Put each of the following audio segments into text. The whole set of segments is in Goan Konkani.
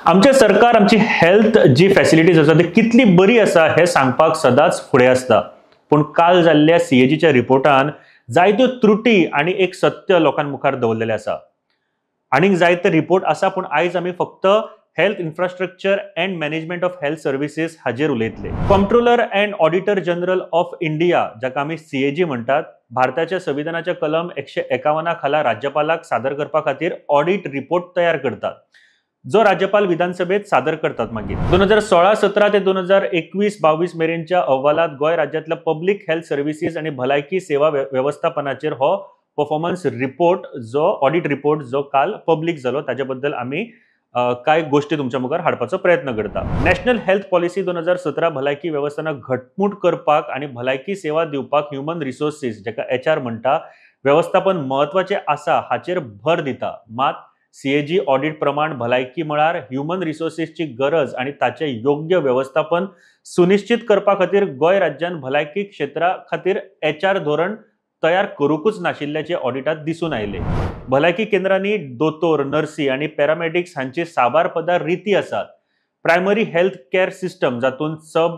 आमचें सरकार आमची हेल्थ जी फॅसिलिटीज आसा ती कितली बरी आसा हें सांगपाक सदांच फुडें आसता. पूण काल जाल्ल्या सीएजीच्या रिपोर्टान जायत्यो त्रुटी आनी एक सत्य लोकां मुखार दवरलेलें आसा. आनीक जायते रिपोर्ट आसा, पूण आयज आमी फक्त health infrastructure and management of health services हाजेर उलयतले. Comptroller and auditor general of India, जाका आमी सीएजी म्हणटात, भारताच्या संविधानाच्या कलम 151 खाला राज्यपालाक सादर करपा खातीर ऑडिट रिपोर्ट तयार करतात, जो राज्यपाल विधानसभेत सादर करतात. मागीर 2016-17 ते 2021-22 मेरेनच्या अहवालात गोंय राज्यांतल्या पब्लीक हेल्थ सर्विसीस आनी भलायकी सेवा वेवस्थापनाचेर हो परफॉर्मन्स रिपोर्ट, जो ऑडिट रिपोर्ट जो काल पब्लीक जालो, ताजे बद्दल आमी काय गोष्टी तुमच्या मुखार हाडपाचो प्रयत्न करता. नॅशनल हेल्थ पॉलिसी 2017 भलायकी वेवस्थाना घटमूट करपाक आनी भलायकी सेवा दिवपाक ह्युमन रिसोर्सीस, जाका एचआर म्हणटा, वेवस्थापन म्हत्वाचें आसा हाचेर भर दिता. मात सीएजी ऑडिट प्रमाण भलायकी मळार ह्युमन रिसोर्सीसची गरज आनी ताचें योग्य वेवस्थापन सुनिश्चित करपा खातीर गोंय राज्यान भलायकी क्षेत्रा खातीर एचआर धोरण तयार करूंकूच नाशिल्ल्याचें ऑडिटात दिसून आयलें. भलायकी केंद्रांनी दोतोर, नर्सी आनी पॅरामेडिक्स हांची साबार पदां रिती आसात. प्रायमरी हेल्थ केअर सिस्टम, जातूंत सब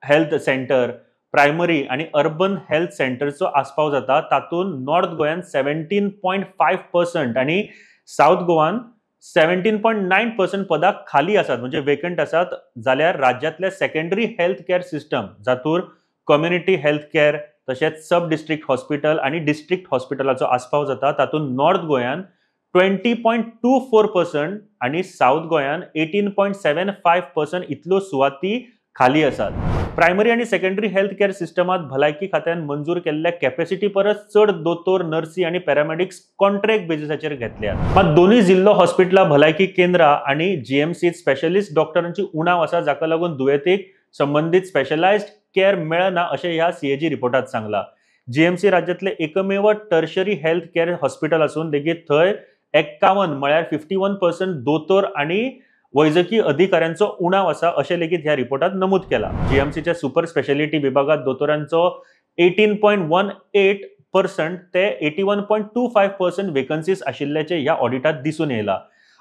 हेल्थ सेंटर, प्रायमरी आनी अर्बन हेल्थ सेंटरचो आस्पाव जाता, तातूंत नॉर्थ गोंयान 17.5% आनी सावथ गोवान 17.9% पदां खाली आसात, म्हणजे वेकंट आसात. जाल्यार राज्यांतल्या सेकंडरी हेल्थ केअर सिस्टम, जातूंत कम्युनिटी हेल्थ केअर तशेंच सब डिस्ट्रिक्ट हॉस्पिटल आनी डिस्ट्रिक्ट हॉस्पिटलाचो आस्पाव जाता, तातूंत नॉर्थ गोंयान 20.24% आनी सावथ गोंयान 18.75% इतल्यो सुवाती खाली आसात. प्रायमरी आनी सेकंडरी हेल्थ केअर सिस्टमांत भलायकी खात्यान मंजूर केल्ल्या कॅपेसिटी परस चड दोतोर, नर्सी आनी पॅरामेडिक्स कॉन्ट्रॅक्ट बेजिसाचेर घेतल्यात. मात दोनूय जिल्लो हॉस्पिटलां, भलायकी केंद्रां आनी जीएमसीत स्पेशलिस्ट डॉक्टरांची उणाव आसा, जाका लागून दुयेंतीक संबंदीत स्पेशलायज्ड केअर मेळना अशें ह्या सीएजी रिपोर्टांत सांगलां. जीएमसी राज्यांतलें एकमेव टर्शरी हेल्थ केअर हॉस्पिटल आसून लेगीत थंय 51 म्हळ्यार 51% दोतोर आनी वैजकी अधिकाऱ्यांचो उणाव आसा अशें लेगीत ह्या रिपोर्टांत नमूद केलां. जीएमसीच्या सुपर स्पेशालिटी विभागांत दोतोरांचो 18.18% ते 81.25% वेकन्सीज आशिल्ल्याचें ह्या ऑडिटांत दिसून येयलां.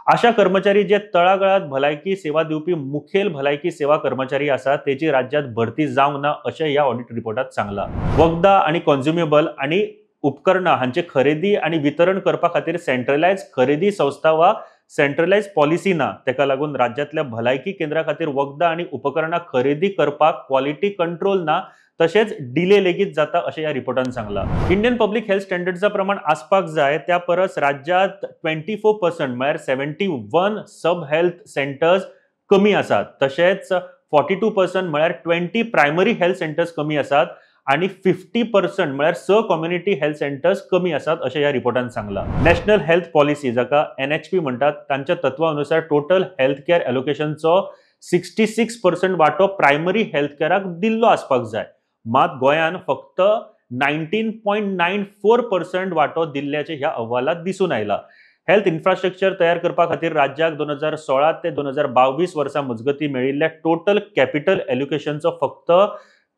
आशा कर्मचारी जे तळागाळांत भलायकी सेवा दिवपी मुखेल भलायकी सेवा कर्मचारी आसात, तेची राज्यांत भरती जावंक ना अशें ह्या ऑडिट रिपोर्टांत सांगलां. वखदां आनी कॉन्ज्युमेबल आनी उपकरणां हांचे खरेदी आनी वितरण करपा खातीर सेंट्रलायज खरेदी संस्था वा सेंट्रलायज पॉलिसी ना, ताका लागून राज्यांतल्या भलायकी केंद्रा खातीर वखदां आनी उपकरणां खरेदी करपाक क्वॉलिटी कंट्रोल ना, तशेंच डिले लेगीत जाता अशें ह्या रिपोर्टान सांगलां. इंडियन पब्लीक हेल्थ स्टँडर्ड्सा प्रमाण आसपाक जाय त्या परस राज्यांत 24% म्हळ्यार 71 सब हेल्थ सेंटर्स कमी आसात, तशेंच 42% म्हळ्यार 20 प्रायमरी हेल्थ सेंटर्स कमी आसात आनी 50% म्हळ्यार 6 कम्युनिटी हेल्थ सेंटर्स कमी आसात अशें ह्या रिपोर्टान सांगलां. नॅशनल हेल्थ पॉलिसी, जाका एनएचपी म्हणटात, तांच्या तत्वा अनुसार टोटल हेल्थ केअर एलोकेशनचो 66% वांटो प्रायमरी हेल्थ केअराक दिल्लो आसपाक जाय. मात गोंयान फक्त 19.94% वांटो दिल्ल्याचें ह्या अहवालांत दिसून आयलां. हेल्थ इन्फ्रास्ट्रक्चर तयार करपा खातीर राज्याक 2016 ते 2022 वर्सां मजगतीं मेळिल्ल्या टोटल कॅपिटल एलोकेशनचो फक्त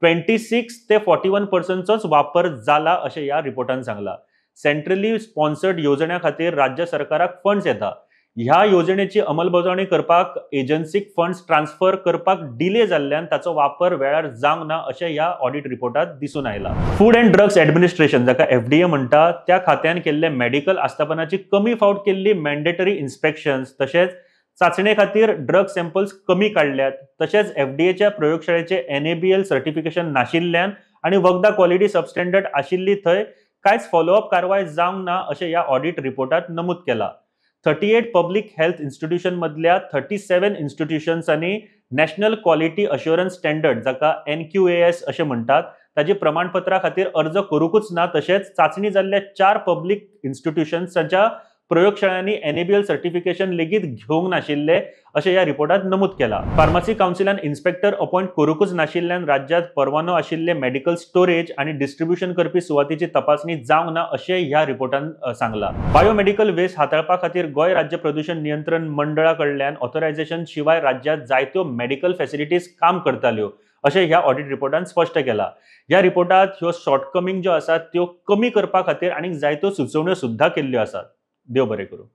26 ते 41%चोच वापर जाला अशें ह्या रिपोर्टान सांगलां. सेंट्रली स्पॉन्सर्ड येवजण्यां खातीर राज्य सरकाराक फंड्स येता. ह्या येवजणेची अंमलबजावणी करपाक एजन्सीक फंड्स ट्रान्सफर करपाक डिले जाल्ल्यान ताचो वापर वेळार जावंक ना अशें ह्या ऑडिट रिपोर्टांत दिसून आयलां. फूड अँड ड्रग्स ॲडमिनिस्ट्रेशन, जाका एफडीए म्हणटा, त्या खात्यान केल्ले मेडिकल आस्थापनाची कमी फावट केल्ली मॅन्डेटरी इन्स्पेक्शन्स तशेंच चांचणे खातीर ड्रग सॅम्पल्स कमी काडल्यात, तशेंच एफडीएच्या प्रयोगशाळेचे एनएबीएल सर्टिफिकेशन नाशिल्ल्यान आनी वखदां क्वॉलिटी सबस्टँडर्ड आशिल्ली थंय कांयच फॉलोअप कारवाय जावंक ना अशें ह्या ऑडिट रिपोर्टांत नमूद केलां. 38 पब्लीक हेल्थ इन्स्टिट्यूशन मदल्या 37 इन्स्टिट्यूशन्सांनी नॅशनल क्वॉलिटी अश्युरन्स स्टँडर्ड, जाका एनक्यूएएस अशें म्हणटात, ताजी प्रमाणपत्रा खातीर अर्ज करूंकूच ना, तशेंच चांचणी जाल्ल्या 4 पब्लीक इन्स्टिट्यूशन्सांच्या प्रयोगशाळांनी एनएबीएल सर्टिफिकेशन लेगीत घेवंक नाशिल्लें अशें ह्या रिपोर्टांत नमूद केलां. फार्मासी कावन्सिलान इन्स्पेक्टर अपॉयंट करूंकूच नाशिल्ल्यान राज्यांत परवानो आशिल्ले मेडिकल स्टोरेज आनी डिस्ट्रिब्युशन करपी सुवातीची तपासणी जावंक ना अशें ह्या रिपोर्टान सांगलां. बायोमेडिकल वेस्ट हाताळपा खातीर गोंय राज्य प्रदूशण नियंत्रण मंडळा कडल्यान ऑथरायझेशन शिवाय राज्यांत जायत्यो मेडिकल फॅसिलिटीज काम करताल्यो अशें ह्या ऑडिट रिपोर्टान स्पश्ट केलां. ह्या रिपोर्टांत ह्यो शॉर्टकमिंग ज्यो आसात त्यो कमी करपा खातीर आनीक जायत्यो सुचोवण्यो सुद्दां केल्ल्यो आसात. देव बरें करूं.